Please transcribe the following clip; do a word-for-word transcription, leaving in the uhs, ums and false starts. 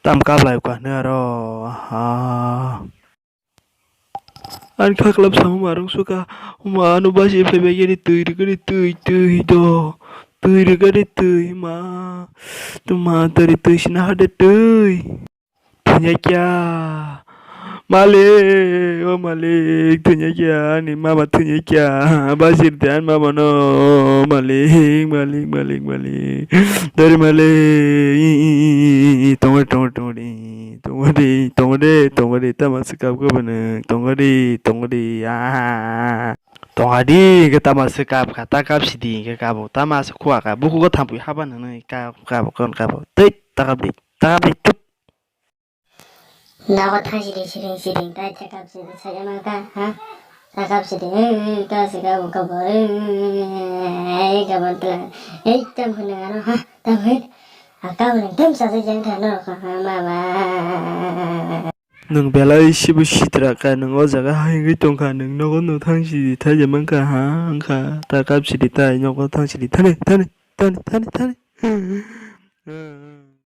Tam kaplai kha hwnwi aro, aha. Ani kha kwlap samung ma rwng suka, ma ano basi phaibai gani twi rwgani twi, twi do, twi rwgani twi ma, tuma tari twi sina hade twi. Thwnya kya? Malik, o malik, thwnya kya? Ani mama thwnya kya? Basir de ani mama no, malik, malik, malik, malik. Dari malik, i, i, i, i, i, tongo, tongo, tongo de, tongo de, tongo de, tongo de, tama se kap kap nang, tongo de, tongo de, ah. Tongo de, ke tama se kap kha, ta kap sidi, ke kabo, tama se khua kha, buku ko thampui haba nang, kap, kap, kon kabo, tei, ta kap de, ta kap de, tup. Nogo thang siring siring siring tai chakap sidi saja mangka ha. Chakap sidi, eh, eh, ka sika bo ka bo, eh, eh, eh, ka bo tla. Eh, tam hwnwi ano ha, tam hwn. Aka hwnwi tam sa sa jang kha no ka ha ma ba. Nwng belai sibo sitra kha, nwng o jaga hai wngwi tong kha, nwng nogo no thang sidi thai ja mangka ha, wngkha ta kap sidi tai nogo thang sidi thani, thani, thani, thani, thani.